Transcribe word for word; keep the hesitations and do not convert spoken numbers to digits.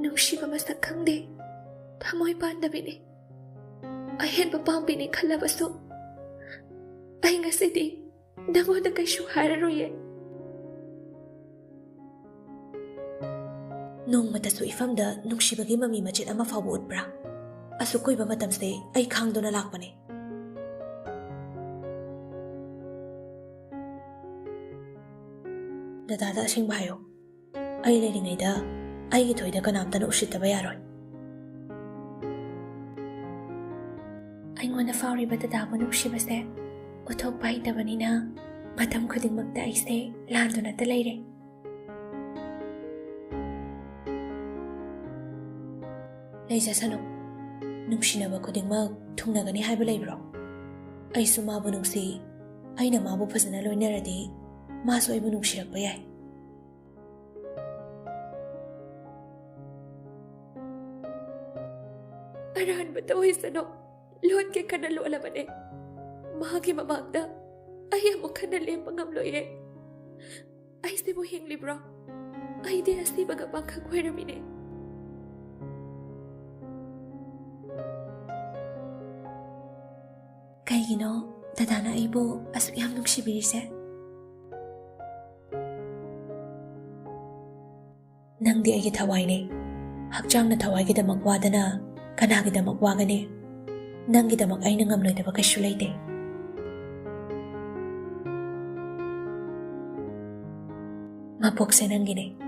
ꯅꯨꯡꯁꯤꯕ ꯃꯁꯛ ꯈꯪꯗꯦ, ꯊꯃꯣꯏ ꯄꯥꯟꯗꯕꯤꯅꯤ꯫ ꯑꯍꯦꯟꯕ ꯄꯥꯝꯕꯤꯅꯤ ꯈꯜꯂꯕꯁꯨ ꯑꯩ ꯉꯁꯤꯗꯤ ꯅꯉꯣꯟꯗ ꯀꯩꯁꯨ ꯍꯥꯏꯔꯔꯣꯏꯌꯦ꯫ ꯅꯣꯡꯃꯇꯁꯨ ꯏꯐꯝꯗ ꯅꯨꯡꯁꯤꯕꯒꯤ ꯃꯃꯤ ꯃꯆꯦꯠ ꯑꯃ ꯐꯥꯎꯕ ꯎꯠꯄ꯭ꯔꯥ? ꯑꯁꯨꯛ ꯀꯨꯏꯕ ꯃꯇꯝꯁꯦ ꯑꯩ ꯈꯥꯡꯗꯨꯅ ꯂꯥꯛꯄꯅꯦ꯫ ꯗꯗꯥꯗ ꯑꯁꯦꯡꯕ ꯍꯥꯏꯌꯣ꯫ ꯑꯩ ꯂꯩꯔꯤꯉꯩꯗ ꯑꯩꯒꯤ ꯊꯣꯏꯗ ꯀꯅꯥꯝꯇꯅ ꯎꯁꯤꯠꯇꯕ ꯌꯥꯔꯣꯏ꯫ ꯑꯩꯉꯣꯟꯗ ꯐꯥꯎꯔꯤꯕ ꯗꯗꯥꯕꯨ ꯅꯨꯡꯁꯤꯕꯁꯦ ꯎꯠꯊꯣꯛꯄ ꯍꯩꯇꯕꯅꯤꯅ ꯃꯇꯝ ꯈꯨꯗꯤꯡꯃꯛꯇ ꯑꯩꯁꯦ ꯂꯥꯟꯗꯨꯅꯇ ꯂꯩꯔꯦ꯫ ꯂꯩꯖꯁꯅꯨ꯫ ꯅꯨꯡꯁꯤꯅꯕ ꯈꯨꯗꯤꯡꯃꯛ ꯊꯨꯡꯅꯒꯅꯤ ꯍꯥꯏꯕ ꯂꯩꯕ꯭ꯔꯣ? ꯑꯩꯁꯨ ꯃꯥꯕꯨ ꯅꯨꯡꯁꯤ꯫ ꯑꯩꯅ ꯃꯥꯕꯨ ꯐꯖꯅ ꯂꯣꯏꯅꯔꯗꯤ ꯃꯥꯁꯨ ꯑꯩꯕꯨ ꯅꯨꯡꯁꯤꯔꯛꯄ ꯌꯥꯏ꯫ ꯑꯔꯥꯟꯕꯇ ꯑꯣꯏꯁꯅꯨ, ꯂꯣꯠꯀꯦ ꯈꯟꯅ ꯂꯣꯠꯂꯕꯅꯦ꯫ ꯃꯥꯒꯤ ꯃꯃꯥꯡꯗ ꯑꯩ ꯑꯃꯨꯛ ꯍꯟꯅ ꯂꯦꯞꯄ ꯉꯝꯂꯣꯏꯌꯦ꯫ ꯑꯩꯁꯤꯕꯨ ꯍꯤꯡꯂꯤꯕ꯭ꯔꯣ? ꯑꯩꯗꯤ ꯑꯁꯤꯕꯒ ꯄꯥꯡꯈꯛ ꯑꯣꯏꯔꯝꯃꯤꯅꯦ꯫ ꯀꯩꯒꯤꯅꯣ ꯗꯗꯥꯅ ꯑꯩꯕꯨ ꯑꯁꯨꯛ ꯌꯥꯝ ꯅꯨꯡꯁꯤꯕꯤꯔꯤꯁꯦ? ꯅꯪꯗꯤ ꯑꯩꯒꯤ ꯊꯋꯥꯏꯅꯦ꯫ ꯍꯛꯆꯥꯡꯅ ꯊꯋꯥꯏꯒꯤꯗꯃꯛ ꯋꯥꯗꯅ ꯀꯅꯥꯒꯤꯗꯃꯛ ꯋꯥꯒꯅꯤ? ꯅꯪꯒꯤꯗꯃꯛ ꯑꯩꯅ ꯉꯝꯂꯣꯏꯗꯕ ꯀꯩꯁꯨ ꯂꯩꯇꯦ꯫ ꯃꯄꯣꯛꯁꯦ ꯅꯪꯒꯤꯅꯦ꯫